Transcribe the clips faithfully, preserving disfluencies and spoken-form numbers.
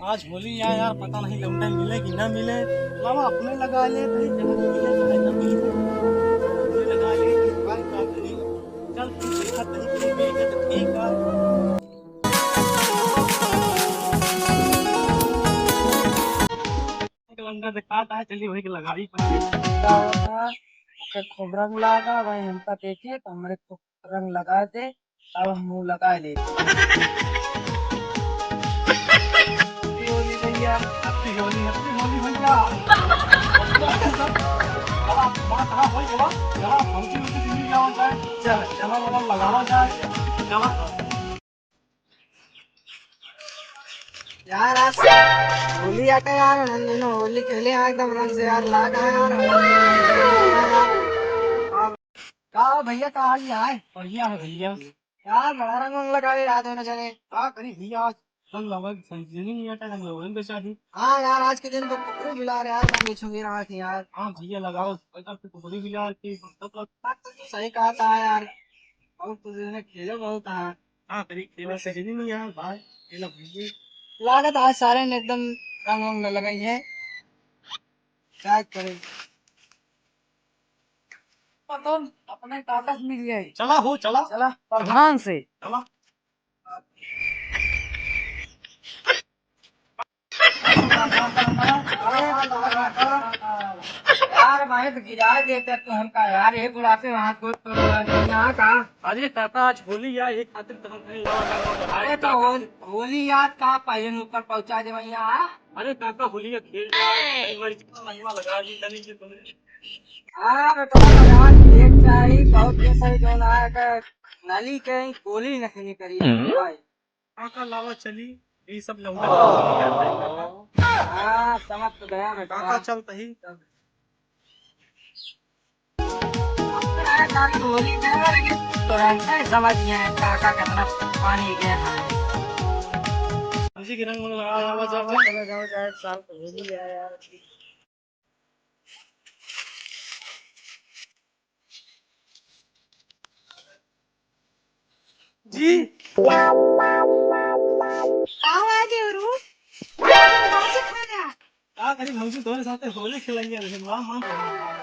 आज होली है यार, पता नहीं लौंडा मिले कि ना मिले। लावा अपने लगा ले, कहीं जहाँ मिले चाहे ना मिले, अपने लगा ले। भाई का करी, चल तू देखा तनी के बेइज्जत ठीक है। लौंडा दिखाता है, चलिए वही के लगाई। ओके, खूब रंग लागा भाई, हमका देखे तो हमरे खूब रंग लगा दे, अब हम मुंह लगा ले। Happy होली भैया, Happy होली, Happy होली भैया। अब बात कहाँ होई बाबा? यहाँ फौजी उनकी दिल्ली जाओ जाए, चल, चलो बाबा, लगाओ जाए, चलो। यार, आज होली आटे यार, हम दोनों होली खेले हैं एकदम रंग से यार, लागा यार। का भैया, का हाल है? बढ़िया है भैया। यार, बड़ा रंग वंग लगावे यार दोनों जने। का करी भैया, आज रंग लगावे, समझ नहीं आता, रंग लगावे के चाही। हाँ यार, आज के दिन तो कुकुर बिलार यार, रंग छुए रहा थी यार। हाँ भैया, लगाओ, एकदम कुकुर बिलार की, मतलब, सही कहा था यार। और तो जने खेले बहुत है। हाँ, करी खेले से ही नहीं यार, भाई, खेला भैया। लागत आज सारे ने एकदम रंग वंग लगाई है। क्या करे? अपन अपने काका से मिल जाए। चला हो, चला। चला, प्रधान से। चला। यार, मैं तो गिरा देता तू हमका यार, ये बुढ़ापे वहाँ को तो यहाँ का। अरे काका, आज होली यार, ये खातिर तो हम कहीं लगा लगा लगा। अरे तो होल-, होली यार का पहले ऊपर पहुँचा दे भैया। अरे काका, होली का खेल, एक बार जितना महिमा लगा ली, तनी से तुमने। हाँ, बेटा, यार, देख चाही, बहुत दिन से जो ना है, नली के ही गोली नहीं करी, भाई। काका, लावा चली, ये सब लौंडा। हाँ, समझ तो गया, बेटा। काका, चल तही। काका, होली में तो ऐसे समझ गए, काका कितना पानी गया है। उसी के रंग में लगा, लावा, जाओ, जाओ। चलो, जाओ, जाओ, साल तो होली है यार। जी। का हुआ देवरू? बाजी खा जा। का करी भौजी, तोरे साथे होली खेलेंगे, लेकिन वाह, हाँ।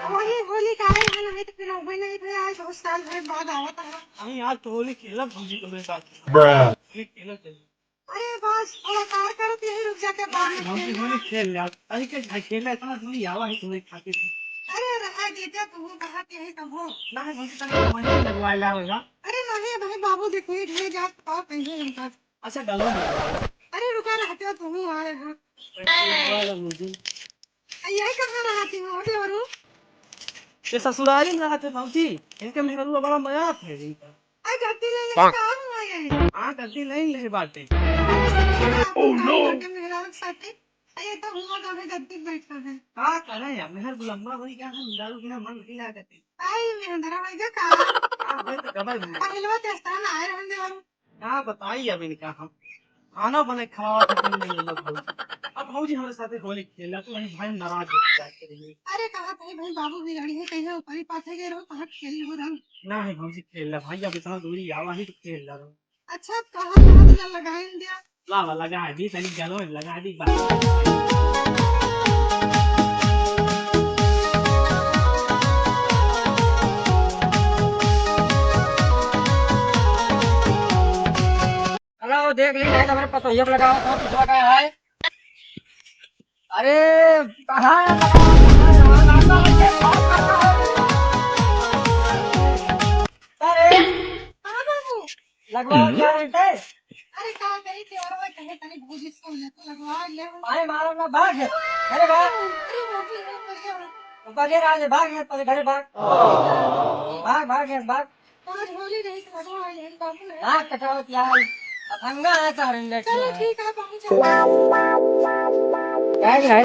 होली, होली का है, है ना, है तो फिर अब नहीं भैया, आज बहुत साल भर बाद आवत है। नहीं, आज तो होली खेलब भौजी तोरे साथ। Bruh। होली खेलब चलिए। अरे बस, थोड़ा कार करो तो यही रुक जाते हैं, बाद में भौजी, खेल होली लेंगे। खेल ले। अरे के भाई, खेल ले, इतना दूरी आवा है तुम्हें खातिर। अरे रहा जीजा, तू बाहर यही तो हो। नहीं भौजी, तनी मन लगवा ला होगा। अरे नहीं भाई, बाबू देखो, ये ढेर जात पाप नहीं है इनका। अच्छा, डालो ना। अरे रुका, रहते हो तुम आए हो। अरे, वाह, वाह, जी। अरे, ये कहाँ रहती हो, अरे, और? ये ससुराली में रहते भौजी, इनके मेहरुआ बड़ा मजाक है इनका। अरे, गलती नहीं, लेकिन कहाँ हुआ ये? हाँ, गलती नहीं ले बाटे। अरे, ससुराल में Oh, no! रहते मेहरारू के साथे। अरे, ये तो हुआ तो अभी गलती बैठा है। हाँ, करे यार, मेहर गुलम्मा हुई क्या है, मेहरारू बिना मन नहीं लागते। आई, मेहंदरा भाई का कहा? हाँ, भाई, तो कबर में। पहलवा तेस्ता ना आए रहने वाला। का बताई अब इनका हम? खाना बने खवावा तो कोई नहीं लोग भौजी। अब भौजी हमरे साथे होली खेला तो वही भाई नाराज हो जाए के लिए। अरे कहा भाई, भाई बाबू बिगड़ी है, कहीं ऊपरी पाथे गए रहो, कहाँ खेली हो रंग? ना है भौजी खेल ले भाई, अब इतना दूरी आवा ही तो खेल ले रहो। अच्छा, कहा कहा तो लगा ही दिया। ला, ला, लगा दी, तनी गलो में लगा दी, बस। हेलो, देख ली, नहीं तो मेरे पतोहिया को लगाओ, तो पिछवा का है। अरे, कहाँ है? अरे, हाँ बाबू। लगवा क्या है? अरे, का कही थी, और वो कहे, तनी भौजी से ले तो लगवा ले। अरे, मारो ना, भाग। अरे, भाग। अरे, बाबू, ये तो क्या? बगैर आज भाग, पहले घरे भाग। भाग, भाग, भाग। आज होली नहीं तो भगवान है, बाबू है। हाँ, कटावत यार। अफंगा है तो हरिंदर चलो, है। ठीक है, बाबू, चलो। क्या है?